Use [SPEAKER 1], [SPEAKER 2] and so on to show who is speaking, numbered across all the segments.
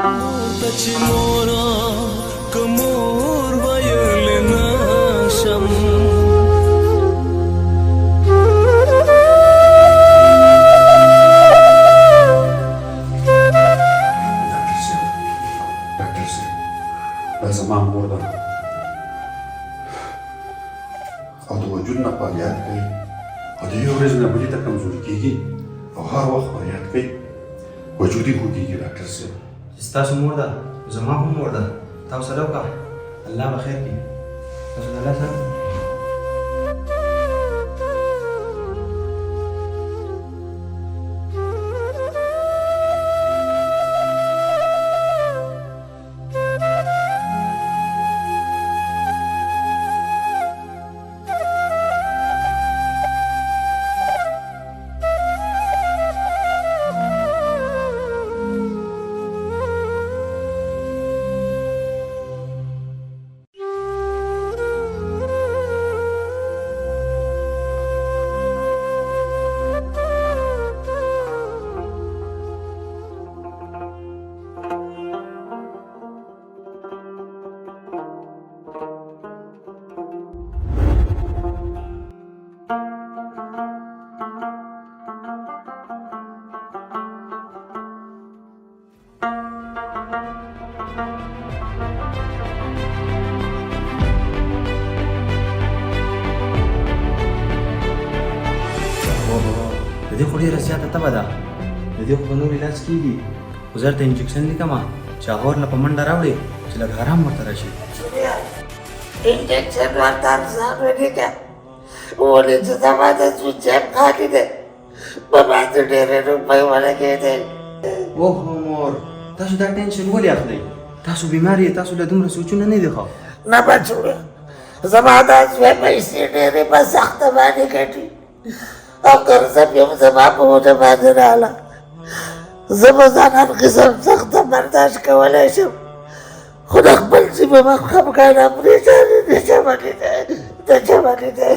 [SPEAKER 1] ته چې مور که مور ویلی نه شم.
[SPEAKER 2] ډاکټر صاحب، ډاکټر صاحب، دا زما مور ده او د وجود نه فریاد کوي او د یو ورځ نه بلې ته کمزوري کېږي او هر وخت فریاد کوي، وجود یې خوږېږي. ډاکټر صاحب،
[SPEAKER 3] چې ستاسو مور ده، زما هم مور ده. تاسو سره وکړه، الله به خیر کړي. تاسو د الله سره. د دې خو ډېره زیاته تبه ده، د دې خو به نور علاج کېږي، خو زه درته انجکشن لیکم چې هغه ورله په منډه راوړې چې لږ ارام ورته راشي.
[SPEAKER 4] انجکشن ورته ارزان ولیکه، ولې چې زما د زوی جیب خالي دی، په باندې ډېرې روپۍ ولګېدې.
[SPEAKER 3] اوه مور، تاسو دا ټینشن ولې اخلئ؟ تاسو بیمار یې، تاسو له دومره سوچونه نه دي ښه.
[SPEAKER 4] نه بچوړه، زما دا زوی پیسې ډېرې په سخته باندې ګټي او قرضه بیا هم زما په اوږه باندې راغله. زه به ځان هر قسم سخته برداشت کولی شم، خو د خپل زوی په مخ خفګان او پرېشاني نه شم لیدی، نه شم لیدی.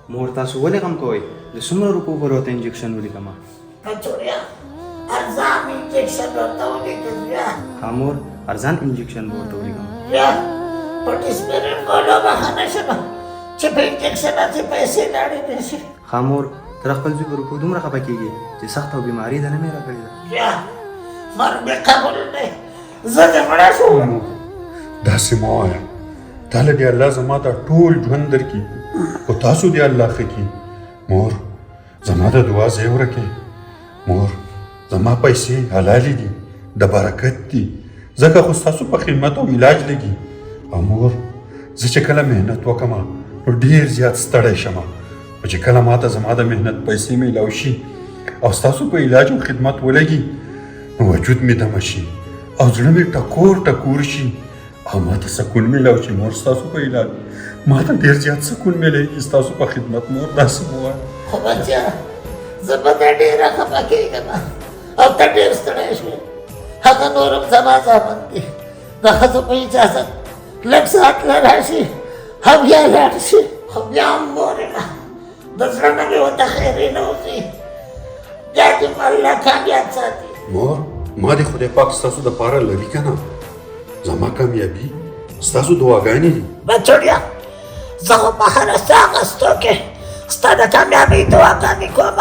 [SPEAKER 3] مور، تاسو ولې غم کوئ؟ د څومره روپو پورې ورته انجکشن ولیکم؟
[SPEAKER 4] بچوړیا، ارزان انجکشن ورته ولیکه زویه.
[SPEAKER 3] ها مور، ارزان انجکشن به ورته ولیکم.
[SPEAKER 4] زویه، په ډسپرین ګولو به ښه نه شم چې په انجکشن هسې پیسې لاړې نه شي.
[SPEAKER 3] ښه مور، ته د خپل زوی په روپو دومره خفه کېږې چې سخته او بیماري ده نه مې راکړې ده.
[SPEAKER 4] زویه، مرګ مې قبول دی، زه دې مړه شوم.
[SPEAKER 2] مور، داسې مه وایه. تا له دې الله زما دا ټول ژوند درکړي خو تاسو دې الله ښه کړي. مور، زما د دعا ځای ورکې. مور، زما پیسې حلالې دي، د برکت دي، ځکه خو ستاسو په خدمت او علاج لګي. او مور، زه چې کله محنت وکړم نو ډېر زیات ستړی شم، خو چې کله ماته زما د محنت پیسې میلاو شي او ستاسو په علاج او خدمت ولګي نو وجود مې دمه شي او زړه مې ټکور ټکور شي او ماته سکون میلاو شي. مور، ستاسو په علاج ماته ډېر زیات سکون میلاویږي، ستاسو په خدمت. مور، داسې مه وایه.
[SPEAKER 4] خو بچیا، زه به ته ډېره خفه کېږم او ته ډېر ستړی شوې. هغه نور هم زما زامن دي، د ښځو په اجازت لږ ساعت له راشي او بیا لاړ شي، خو بیا هم مور یم، د زړه نه مې ورته خیرې نه وځي. بیا دې هم الله کامیاب ساتي.
[SPEAKER 2] مور، ما دې خدای پاک ستاسو دپاره لري که نه؟ زما کامیابي ستاسو دعاګانې دي.
[SPEAKER 4] بچوړیا، زه خو په هره ساه اخیستو کې ستا د کامیابۍ دعاګانې کوم.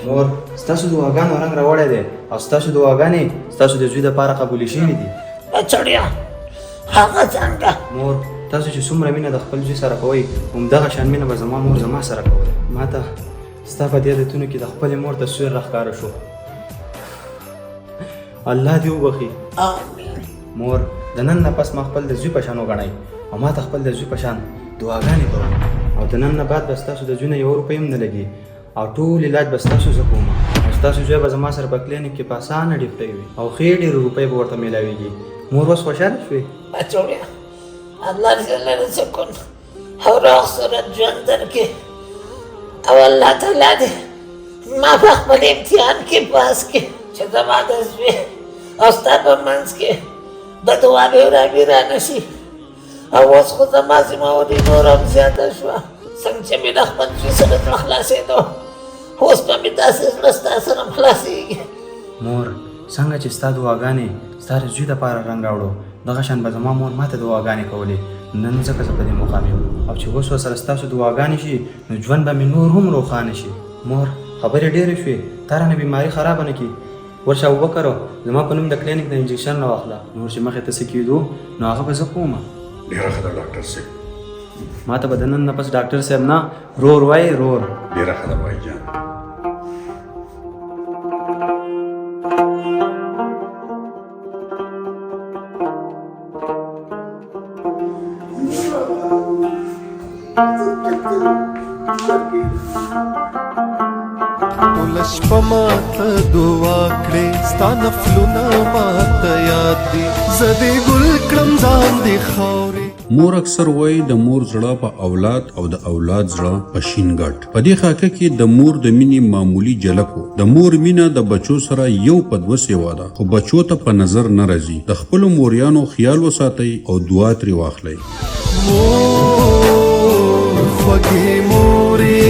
[SPEAKER 3] مور، ستاسو دعاګانو رنګ راوړی دی او ستاسو دعاګانې ستاسو د زوی دپاره قبولې شوې دي.
[SPEAKER 4] بچوړیا، هغه څنګه؟
[SPEAKER 3] مور، تاسو چې څومره مینه د خپل زوی سره کوئ، همدغه شان مینه به زما مور زما سره کوله. ما ته ستا په دې عادتونو کې د خپلې مور تصویر راښکاره شو. الله دې وبخښي.
[SPEAKER 4] آمین.
[SPEAKER 3] مور، د نن نه پس ما خپل د زوی په شان وګڼئ او ما ته خپل د زوی په شان دعاګانې کوئ، او د نن نه بعد به ستاسو د زوی نه یوه روپۍ هم نه لګي او ټول علاج به ستاسو زه کوم او ستاسو زوی به زما سره په کلینیک کې په اسانه ډیپټۍ وي او ښې ډېرې روپۍ به ورته میلاویږي. مور، اوس خوشحاله شوې؟
[SPEAKER 4] بچوړیا، الله دې لره سکون او روغ صورت ژوند درکړي او الله تعالی دې ما په خپل امتحان کې پاس کړي چې زما د زوی او ستا په منځ کې د دعا بېورابي رانه شي. او اوس خو زما ذمهواري نوره هم زیاته شوه. څنګه چې مې د خپل زوی سره زړه خلاصېدو، اوس به مې داسې زړه ستا سره هم خلاصېږي.
[SPEAKER 3] مور، څنګه چې ستا دعاګانې ستا د زوی دپاره رنګ راوړو، دغه شان به زما مور ماته دعاګانې کولې. نن ځکه زه په دې مقام یم، او چې اوس ورسره ستاسو دعاګانې شي نو ژوند به مې نور هم روښانه شي. مور، خبرې ډېرې شوې، تا رانه بیماري خرابه نه کړي. ورشه ابوبکر زما په نوم د کلینیک نه انجکشن راواخله، نور چې مخې ته څه کېدو نو هغه به زه کوم.
[SPEAKER 2] ډېره ښه ده ډاکټر صاحب.
[SPEAKER 3] ما ته به د نن نه پس ډاکټر صاحب نه، رور وایې، رور.
[SPEAKER 2] ډېره ښه ده بای جان.
[SPEAKER 1] ټوله شپه ماته دعا کړې، ستا نفلونه ماته یاد دي، زه دې ګل کړم ځان دې خاورې.
[SPEAKER 2] مور اکثر وایي د مور زړه په اولاد او د اولاد زړه په شین ګټ. په دې خاکه کې د مور د مینې معمولي جلکو. د مور مینه د بچو سره یو په دوه سیوا ده، خو بچو ته په نظر نه راځي. د خپلو موریانو خیال وساتئ او دعا ترې واخلئ.
[SPEAKER 1] مور، خوږې مورې.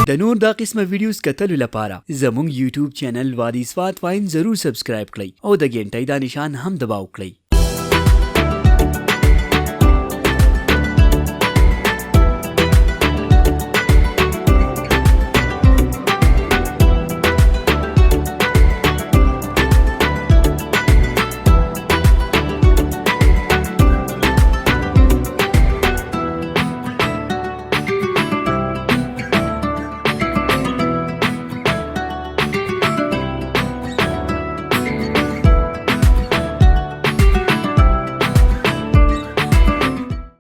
[SPEAKER 5] د نور دا قسمه ویډیوز کتلو لپاره زموږ یوټیوب چینل وادي سوات واین ضرور سبسکرایب کړئ او د ګنټۍ دا نشان هم دباو کړئ.